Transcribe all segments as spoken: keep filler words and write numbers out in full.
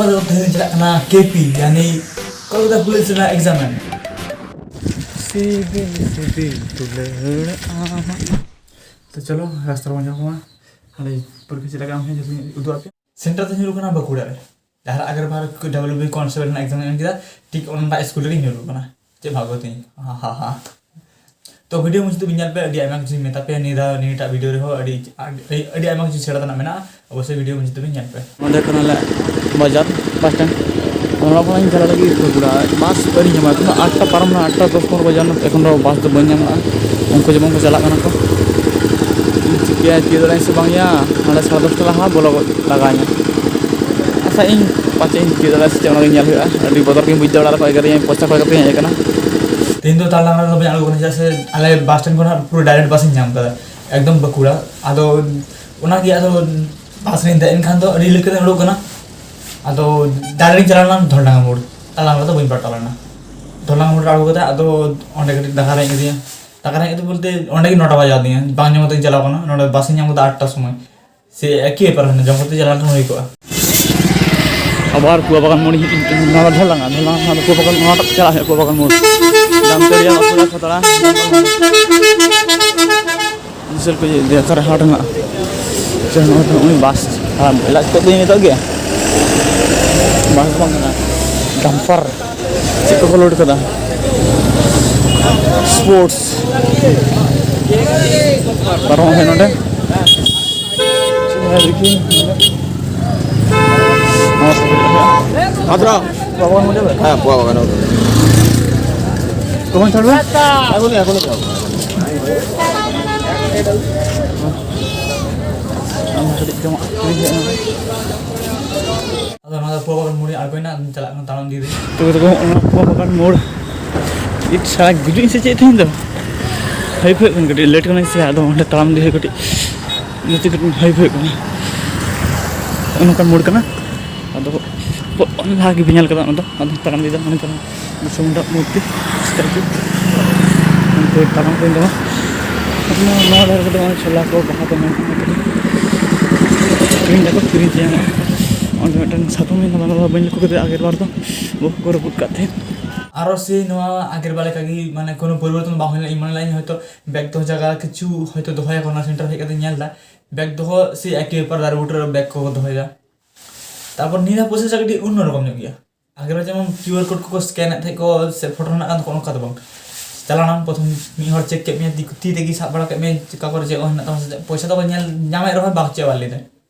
ᱛᱮᱦᱮᱧ ᱪᱟᱞᱟᱜ ᱠᱟᱱᱟ ᱠᱮ ᱯᱤ, ᱭᱟᱱᱤ ᱠᱳᱞᱠᱟᱛᱟ ᱯᱩᱞᱤᱥ ᱨᱮᱱᱟᱜ ᱮᱠᱡᱟᱢ ᱮᱢ᱾ ᱥᱤᱵᱤᱞ ᱥᱤᱵᱤᱞ ᱫᱩᱞᱟᱹᱲ ᱟᱢᱟᱜ᱾ ᱛᱚ ᱪᱚᱞᱚ, ᱨᱟᱥᱛᱟ ᱵᱚᱱ ᱧᱟᱢᱟ᱾ ᱦᱟᱸᱰᱮ ᱯᱚᱨᱤᱠᱠᱷᱟ ᱪᱮᱫ ᱞᱮᱠᱟ ᱮᱢ ᱦᱩᱭᱩᱜᱼᱟ, ᱡᱚᱛᱚᱧ ᱩᱫᱩᱜ ᱟᱯᱮᱭᱟ᱾ ᱥᱮᱱᱴᱟᱨ ᱫᱚ ᱧᱩᱨᱩᱜ ᱠᱟᱱᱟ ᱵᱟᱸᱠᱩᱲᱟ ᱨᱮ, ᱡᱟᱦᱟᱸ ᱨᱮ ᱟᱜᱨᱵᱟᱦᱟᱨ ᱰᱟᱵᱞᱤᱭᱩ ᱵᱤ ᱠᱚᱱᱥᱴᱮᱵᱚᱞ ᱨᱮᱱᱟᱜ ᱮᱠᱡᱟᱢ ᱮᱢ ᱠᱮᱫᱟ, ᱴᱷᱤᱠ ᱚᱱᱟ ᱥᱠᱩᱞ ᱨᱮᱜᱮ ᱧᱩᱨᱩᱜ ᱠᱟᱱᱟ᱾ ᱪᱮᱫ ᱵᱷᱟᱜᱽᱜᱚ ᱛᱤᱧ, ᱦᱟ ᱦᱟ ᱦᱟ᱾ ᱛᱚ ᱵᱷᱤᱰᱤᱭᱳ ᱢᱩᱪᱟᱹᱫ ᱫᱷᱟᱹᱵᱤᱡ ᱧᱮᱞ ᱯᱮ, ᱟᱹᱰᱤ ᱟᱭᱢᱟ ᱠᱤᱪᱷᱩᱧ ᱢᱮᱛᱟ ᱯᱮᱭᱟ ᱱᱤᱭᱟᱹ ᱫᱷᱟᱣ, ᱱᱤᱭᱟᱹᱴᱟᱜ ᱵᱷᱤᱰᱤᱭᱳ ᱨᱮᱦᱚᱸ ᱟᱹᱰᱤ, ᱟᱹᱰᱤ, ᱟᱹᱰᱤ ᱟᱭᱢᱟ ᱠᱤᱪᱷᱩ ᱥᱮᱬᱟ ᱛᱮᱱᱟᱜ ᱢᱮᱱᱟᱜᱼᱟ, ᱚᱵᱚᱥᱥᱳᱭ ᱵᱷᱤᱰᱤᱭᱳ ᱢᱩᱪᱟᱹᱫ ᱫᱷᱟᱹᱵᱤᱡ ᱧᱮᱞ ᱯᱮ᱾ ᱱᱚᱸᱰᱮ ᱠᱟᱱᱟᱞᱮ ᱵᱟᱡᱟᱨ, ᱵᱟᱥ ᱥᱴᱮᱱᱰ᱾ ᱱᱚᱣᱟ ᱠᱷᱚᱱᱟᱜ ᱤᱧ ᱪᱟᱞᱟᱜ ᱞᱟᱹᱜᱤᱫ ᱵᱟᱸᱠᱩᱲᱟ᱾ ᱵᱟᱥ ᱟᱹᱣᱨᱤᱧ ᱧᱟᱢᱟ, ᱮᱠᱷᱚᱱ ᱫᱚ ᱟᱴᱴᱟ ᱯᱟᱨᱚᱢ ᱱᱟ, ᱟᱴᱴᱟ ᱫᱚᱥ ᱯᱚᱱᱨᱚ ᱵᱟᱡᱟᱣ ᱱᱟ, ᱮᱠᱷᱚᱱ ᱫᱚ ᱵᱟᱥ ᱫᱚ ᱵᱟᱹᱧ ᱧᱟᱢ ᱞᱟᱜᱼᱟ᱾ ᱩᱱᱠᱩ ᱡᱮᱢᱚᱱ ᱠᱚ ᱪᱟᱞᱟᱜ ᱠᱟᱱᱟ ᱠᱚ, ᱤᱧ ᱪᱤᱠᱟᱹᱭᱟ, ᱛᱤᱭᱳᱜ ᱫᱟᱲᱮᱭᱟᱜᱼᱟᱹᱧ ᱥᱮ ᱵᱟᱝ ᱭᱟ, ᱦᱟᱸᱰᱮ ᱥᱟᱲᱮ ᱫᱚᱥᱴᱟ ᱞᱟᱦᱟ ᱵᱚᱞᱚ ᱜᱚᱫ ᱞᱟᱜᱟᱣᱤᱧᱟ᱾ ᱟᱪᱪᱷᱟ, ᱤᱧ ᱯᱟᱪᱮ ᱤᱧ ᱛᱤᱭᱳᱜ ᱫᱟᱲᱮᱭᱟᱜᱼᱟ ᱥᱮ ᱪᱮᱫ, ᱚᱱᱟᱜᱮ ᱧᱮᱞ ᱦᱩᱭᱩᱜᱼᱟ᱾ ᱟᱹᱰᱤ ᱵᱚᱛᱚᱨ ᱜᱤᱧ ᱵᱩᱡᱽ ᱮᱫᱟ, ᱚᱲᱟᱜ ᱨᱮᱠᱚ ᱮᱜᱮᱨᱤᱧᱟ, ᱯᱚᱭᱥᱟ ᱠᱷᱚᱭ ᱠᱟᱛᱮ ᱤᱧ ᱦᱮᱡ ᱟᱠᱟᱱᱟ᱾ ᱛᱮᱦᱮᱧ ᱫᱚ ᱛᱟᱞᱟᱝ ᱨᱮᱫᱚ ᱵᱟᱹᱧ ᱟᱬᱜᱚ ᱠᱟᱱᱟ, ᱪᱮᱫᱟᱜ ᱥᱮ ᱟᱞᱮ ᱵᱟᱥ ᱥᱴᱮᱱᱰ ᱠᱷᱚᱱᱟᱜ ᱯᱩᱨᱟᱹ ᱰᱟᱭᱨᱮᱠᱴ ᱵᱟᱥ ᱤᱧ ᱧᱟᱢ ᱠᱟᱫᱟ, ᱮᱠᱫᱚᱢ ᱵᱟᱸᱠᱩᱲᱟ᱾ ᱟᱫᱚ ᱚᱱᱟᱜᱮ, ᱟᱫᱚ ᱵᱟᱥ ᱨᱤᱧ ᱫᱮᱡ ᱮᱱ ᱠᱷᱟᱱ ᱫᱚ ᱟᱹᱰᱤ ᱞᱮᱴ ᱠᱟᱛᱮ ᱩᱰᱩᱠ ᱠᱟᱱᱟ᱾ ᱟᱫᱚ ᱰᱟᱭᱨᱮᱠᱴ ᱤᱧ ᱪᱟᱞᱟᱣ ᱞᱮᱱᱟ ᱫᱷᱚᱞᱰᱟᱝᱜᱟ ᱢᱳᱲ, ᱛᱟᱞᱟᱝ ᱨᱮᱫᱚ ᱵᱟᱹᱧ ᱯᱟᱞᱴᱟᱣ ᱞᱮᱱᱟ᱾ ᱫᱷᱚᱞᱰᱟᱝᱜᱟ ᱢᱳᱲ ᱨᱮ ᱟᱬᱜᱚ ᱠᱟᱛᱮ ᱟᱫᱚ ᱚᱸᱰᱮ ᱠᱟᱹᱴᱤᱡ ᱫᱟᱠᱟ ᱨᱮᱸᱜᱮᱡ ᱠᱮᱫᱤᱧᱟ᱾ ᱫᱟᱠᱟ ᱨᱮᱸᱜᱮᱡ ᱠᱮᱫᱤᱧᱟ ᱵᱚᱞᱛᱮ ᱚᱸᱰᱮ ᱜᱮ ᱱᱚᱴᱟ ᱵᱟᱡᱟᱣ ᱫᱤᱧᱟ, ᱵᱟᱝ ᱡᱚᱢ ᱠᱟᱛᱮᱧ ᱪᱟᱞᱟᱣ ᱠᱟᱱᱟ, ᱱᱚᱰᱮ ᱵᱟᱥ ᱤᱧ ᱧᱟᱢ ᱠᱮᱫᱟ ᱟᱴᱴᱟ ᱥᱚᱢᱚᱭ᱾ ᱥᱮ ᱮᱠᱤ ᱵᱮᱯᱟᱨ ᱦᱩᱭᱱᱟ, ᱡᱚᱢ ᱠᱟᱛᱮ ᱪᱟᱞᱟᱣ ᱞᱮᱱᱠᱷᱟᱱ ᱦᱩᱭ ᱠᱚᱜᱼᱟ᱾ ᱟᱵᱟᱨ ᱠᱩᱣᱟᱵᱟᱜᱟᱱ ᱢᱳᱲ ᱤᱧ ᱦᱮᱡ ᱮᱱᱟ, ᱱᱚᱣᱟ ᱫᱚ ᱰᱷᱚᱞᱰᱟᱝᱜᱟ, ᱰᱷᱚᱞᱰᱟᱝᱜᱟ ᱠᱷᱚᱱ ᱫᱚ ᱠᱩᱣᱟᱵᱟᱜᱟᱱ, ᱱᱚᱣᱟᱴᱟᱜ ᱪᱟᱞᱟᱜ ᱦᱩᱭᱩᱜᱼᱟ, ᱠᱩᱣᱟᱵᱟᱜᱟᱱ ᱢᱳᱲ᱾ ᱡᱟᱢᱛᱟᱲᱤᱭᱟ, ᱵᱟᱸᱠᱩᱲᱟ, ᱠᱷᱟᱛᱲᱟ᱾ ᱵᱤᱥᱟᱞ ᱠᱚ ᱤᱫᱤᱭᱟ, ᱚᱠᱟᱨᱮ ᱦᱟᱴ ᱢᱮᱱᱟᱜᱼᱟ? ᱪᱮ, ᱱᱚᱜᱼᱚᱭ ᱛᱚ, ᱱᱚᱜᱼᱚᱭ ᱵᱟᱥ᱾ ᱟᱨ ᱮᱞᱟᱪ ᱠᱚ ᱫᱚ ᱱᱤᱛᱚᱜ ᱜᱮ ᱵᱟᱥ ᱫᱚ ᱵᱟᱝ ᱠᱟᱱᱟ, ᱰᱟᱢᱯᱟᱨ᱾ ᱪᱮᱫ ᱠᱚᱠᱚ ᱞᱳᱰ ᱠᱟᱫᱟ? ᱥᱯᱳᱨᱴᱥ᱾ ᱯᱟᱨᱚᱢᱚᱜ ᱦᱩᱭᱩᱜ ᱱᱚᱰᱮ᱾ ᱪᱮᱫ ᱦᱚᱸ ᱫᱮᱠᱷᱤ ᱱᱚᱰᱮ᱾ ᱱᱚᱣᱟ ᱥᱯᱳᱨᱴᱥ ᱦᱩᱭᱩᱜᱼᱟ᱾ ᱦᱮᱸ, ᱯᱚᱣᱟ ᱵᱟᱜᱟᱱ᱾ ᱠᱚᱠᱷᱚᱱ ᱪᱷᱟᱲᱵᱟ? ᱮᱠᱷᱚᱱ, ᱮᱠᱷᱚᱱ ᱪᱷᱟᱲᱵᱟ᱾ ᱟᱢ ᱠᱟᱹᱴᱤᱡ ᱡᱚᱢᱟᱜ ᱠᱤᱨᱤᱧ ᱦᱩᱭᱩᱜᱼᱟ᱾ ᱟᱫᱚ ᱱᱚᱣᱟ ᱫᱚ ᱯᱚᱣᱟ ᱵᱟᱜᱟᱱ ᱢᱳᱲ ᱤᱧ ᱟᱬᱜᱚᱭᱮᱱᱟ, ᱟᱫᱚᱧ ᱪᱟᱞᱟᱜ ᱠᱟᱱᱟ ᱛᱟᱲᱟᱢ ᱤᱫᱤ ᱨᱮ᱾ ᱛᱚᱵᱮ ᱫᱚ ᱚᱱᱟ ᱯᱚᱣᱟ ᱵᱟᱜᱟᱱ ᱢᱳᱲ ᱤᱧ ᱥᱟᱞᱟ ᱜᱩᱡᱩᱜ ᱤᱧ ᱥᱮ ᱪᱮᱫ ᱛᱮᱦᱮᱧ ᱫᱚ? ᱦᱟᱭᱤᱯ ᱦᱩᱭᱩᱜ ᱠᱟᱱᱟ, ᱠᱟᱹᱴᱤᱡ ᱞᱮᱴ ᱠᱟᱱᱟᱧ ᱥᱮ, ᱟᱫᱚ ᱚᱸᱰᱮ ᱛᱟᱲᱟᱢ ᱤᱫᱤ ᱦᱩᱭᱩᱜ ᱠᱟᱹᱴᱤᱡ᱾ ᱡᱟᱛᱮ ᱠᱟᱹᱴᱤᱡ ᱦᱟᱭᱤᱯ ᱦᱩᱭᱩᱜ ᱠᱟᱱᱟ᱾ ᱱᱚᱝᱠᱟᱱ ᱢᱳᱲ ᱠᱟᱱᱟ᱾ ᱟᱫᱚ ᱞᱟᱦᱟ ᱜᱮ ᱵᱟᱹᱧ ᱧᱮᱞ ᱠᱟᱫᱟ ᱚᱱᱟ ᱫᱚ, ᱟᱫᱚ ᱛᱟᱲᱟᱢ ᱤᱫᱤᱭᱮᱫᱟ, ᱢᱟᱱᱮ ᱛᱟᱲᱟᱢ ᱵᱤᱨᱥᱟ ᱢᱩᱱᱰᱟ ᱢᱩᱨᱛᱤ ᱥᱴᱮᱪᱩ᱾ ᱚᱱᱛᱮ ᱛᱟᱲᱟᱢ ᱠᱚᱧ ᱫᱚ ᱱᱚᱣᱟ ᱫᱷᱟᱨᱮ ᱨᱮᱫᱚ ᱱᱚᱜᱼᱚᱭ ᱪᱷᱳᱞᱟ ᱠᱚ, ᱵᱟᱦᱟ ᱠᱚ ᱢᱮᱱᱟᱜᱼᱟ᱾ ᱠᱤᱨᱤᱧ ᱫᱟᱠᱚ, ᱠᱤᱨᱤᱧ ᱛᱮ ᱧᱟᱢᱚᱜᱼᱟ᱾ ᱚᱸᱰᱮ ᱢᱤᱫᱴᱟᱝ ᱥᱟᱫᱚᱢ ᱢᱮᱱᱟᱜᱼᱟ, ᱚᱱᱟ ᱫᱚ ᱵᱟᱹᱧ ᱞᱟᱹᱭ ᱠᱮᱫᱟ ᱟᱜᱮᱨ ᱵᱟᱨ ᱫᱚ, ᱵᱚᱦᱚᱜ ᱠᱚ ᱨᱟᱹᱯᱩᱫ ᱠᱟᱜ ᱛᱟᱦᱮᱸᱫ᱾ ᱟᱨᱚ ᱥᱮ ᱱᱚᱣᱟ ᱟᱜᱮᱨ ᱵᱟᱨ ᱞᱮᱠᱟᱜᱮ, ᱢᱟᱱᱮ, ᱠᱳᱱᱳ ᱯᱚᱨᱤᱵᱚᱨᱛᱚᱱ ᱵᱟᱝ ᱦᱩᱭ ᱞᱮᱱᱟ᱾ ᱤᱧ ᱢᱚᱱᱮ ᱞᱮᱫᱟᱹᱧ ᱦᱚᱭᱛᱳ ᱵᱮᱜᱽ ᱫᱚᱦᱚ ᱡᱟᱭᱜᱟ ᱠᱤᱪᱷᱩ ᱦᱚᱭᱛᱳ ᱫᱚᱦᱚᱭᱟᱠᱚ, ᱚᱱᱟ ᱥᱮᱱᱴᱟᱨ ᱦᱮᱡ ᱠᱟᱛᱮ ᱧᱮᱞ ᱮᱫᱟ, ᱵᱮᱜᱽ ᱫᱚᱦᱚ ᱥᱮ ᱮᱠᱤ ᱵᱮᱯᱟᱨ, ᱫᱟᱨᱮ ᱵᱩᱴᱟᱹ ᱨᱮ ᱵᱮᱜᱽ ᱠᱚᱠᱚ ᱫᱚᱦᱚᱭᱮᱫᱟ᱾ ᱛᱟᱨᱯᱚᱨ ᱱᱤᱭᱟᱹ ᱫᱷᱟᱣ ᱯᱨᱚᱥᱮᱥ ᱠᱟᱹᱴᱤᱡ ᱚᱱᱱᱚᱨᱚᱠᱚᱢ ᱧᱚᱜ ᱜᱮᱭᱟ᱾ ᱟᱜᱮ ᱨᱮ ᱡᱮᱢᱚᱱ ᱠᱤᱭᱩ ᱟᱨ ᱠᱳᱰ ᱠᱚᱠᱚ ᱥᱠᱮᱱᱮᱫ ᱛᱟᱦᱮᱸᱫ ᱠᱚ, ᱥᱮ ᱯᱷᱳᱴᱳ ᱨᱮᱱᱟᱜ ᱠᱟᱱ ᱛᱟᱠᱚ, ᱚᱱᱠᱟ ᱫᱚ ᱵᱟᱝ᱾ ᱪᱟᱞᱟᱣᱱᱟᱢ, ᱯᱨᱚᱛᱷᱚᱢ ᱢᱤᱫ ᱦᱚᱲ ᱪᱮᱠ ᱠᱮᱫ ᱢᱮᱭᱟ, ᱛᱤ, ᱛᱤ ᱛᱮᱜᱮ ᱥᱟᱵ ᱵᱟᱲᱟ ᱠᱮᱫ ᱢᱮᱭᱟ, ᱪᱮᱠᱟ ᱠᱚᱨᱮ ᱪᱮᱫ ᱠᱚ ᱦᱮᱱᱟᱜ ᱛᱟᱢᱟ ᱥᱮ ᱪᱮᱫ, ᱯᱚᱭᱥᱟ ᱫᱚᱠᱚ ᱧᱮᱞ ᱧᱟᱢᱮᱫ ᱨᱮᱦᱚᱸ ᱵᱟᱠᱚ ᱪᱮᱫ ᱵᱟᱝ ᱞᱟᱹᱭ ᱫᱟ᱾